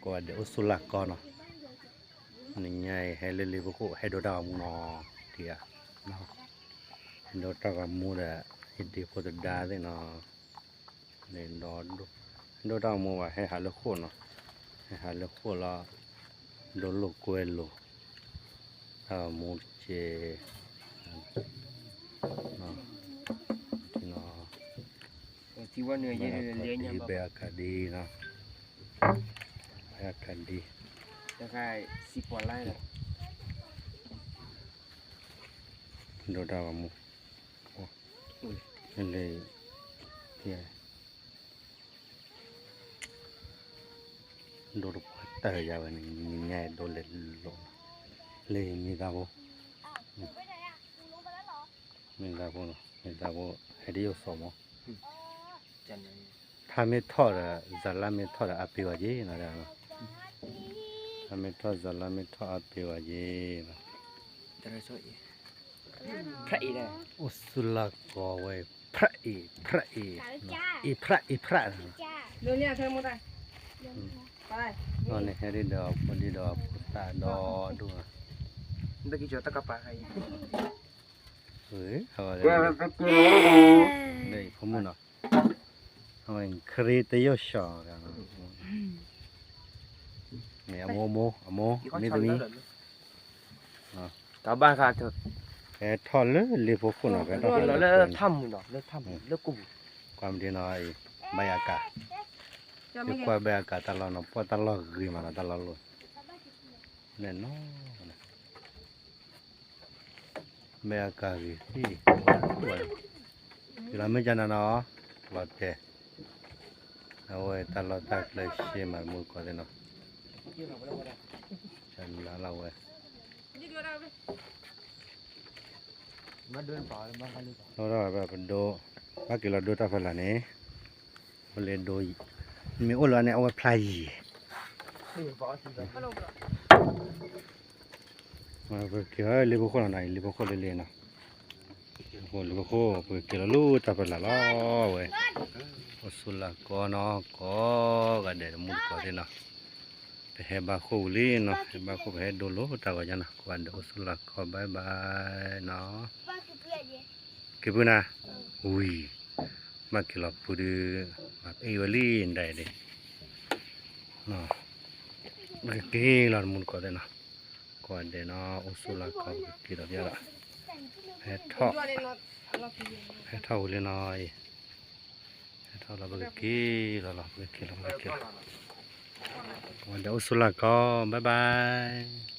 Kua de usulako no. Ni nyai hai lili buku hai doda mu no dia. No. Doda kamu da idi foto da de no. Ni do do doda mu wa hai halo ko no. Hai halo ko la do lo kuelo. A mu che. No. Ti no. ເອີ ທີ່ວ່າເນື້ອເຢັນເລີຍຍາມ ແບກກະດີນະ ແບກກະດີ ແຕ່ກະຊິປອນຫຼາຍລະ ໂດດາວະໝູ ໂອ້ຍ ເປັນເລີຍ ໂດດ ເຕີຍາວະນີ້ ໃຫຍ່ໂດເລັກ ເລີຍມີດາວ Mira, bueno, mira, bueno, hay de ellos somos. ຖ້າແມ່ນທອດອະ ສາລາແມ່ນທອດອະ ອາເປວາເຢນະ ຖ້າແມ່ນທອດສາລາແມ່ນທອດອາເປວາເຢນະ ພະເອກ ໂອສຸລາກໍເວີຍ ພະເອກ ພະເອກ ອີພະ ອີພະ ເລື່ອງນີ້ເທີໝົດໄປ ອືມ ໄປ ຕອນນີ້ເຮັດດີດອກ ພໍດີດອກ ຕາດອກດູ ໄດ້ກິນຈອດຕະກະປາໃຫ້ ເອີຍ ເຮົາວ່າ ເອີ ໄດ້ຂໍ້ມູນເນາະ ເຮົາເປັນຄຣີເຕໂຍຊອນ ນີ້ອະໂມ ໂມ ອະໂມ ມີຕົວນີ້ ກາບບ້ານຂ້າເທີ ແຕ່ທອດເລີຍ ເລີຍພວກຄຸນເນາະ ແຕ່ທອດເລີຍ ເລີຍຖ້ຳເນາະ ເລີຍຖ້ຳ ເລີຍກຸມ ຄວາມດີເນາະ ໃບອາກາດ ເຈົ້າມີ ຄວາມໃບອາກາດຕະຫຼອດເນາະ ເພາະຕະຫຼອດຄືມາເນາະ ຕະຫຼອດໂລດ ແນ່ນອນ ແມ່ອາກາດ ທີ່ ທີ່ລາເມຈານາເນາະ ລອດແຈ ເອົາໄວ້ຕາລອດຕາເລີຍເຊມາໝູ່ກ່ອນເດເນາະ ຈານາລາວເວີຍ ມາເດີນປ່າ ມາທາງນີ້ ໂດ ມາກິນເຫຼົ້າໂດຕາຟາລານີ້ ເລີຍໂດຍ ມີໂອລາເນຍ ເອົາໄວ້ພລາຍ ມາເພິ່ນເກີເລີຍບໍ່ຄົນນະ ເລີຍບໍ່ຄົນເລີຍນະ ໂອເລີຍບໍ່ຄົນເພິ່ນເກີລະລູຕາເພິ່ນລະລອເວີຍ ໂອສຸລາກໍເນາະ ກໍກະແດດໝູ່ກໍເດເນາະ ໄປແຫ່ບາໂຄເລີຍເນາະ ແຫ່ບາໂຄໄປແຫ່ໂດໂລຕາກໍຍານະ ກວນເດີໂອສຸລາກໍບາຍບາຍເນາະ. ເກັບເພິ່ນນະ ອຸ້ຍ ມາກິນລອບປູດື ມາເອວະລີນໄດ້ເດ້ເນາະ ມາກິນລອບໝູ່ກ່ອນເດ້ເນາະ ກ່ອນເດ້ເນາະ ໂອສຸລາກໍກິນລອບຢາລະ ແຮດເທາະ ແຮດເທາະເລີຍເນາະ ແຮດເທາະລະບໍ່ກິນລອບ ບໍ່ກິນລອບ ບໍ່ກິນລອບ ກ່ອນເດ້ໂອສຸລາກໍ ບາຍບາຍ.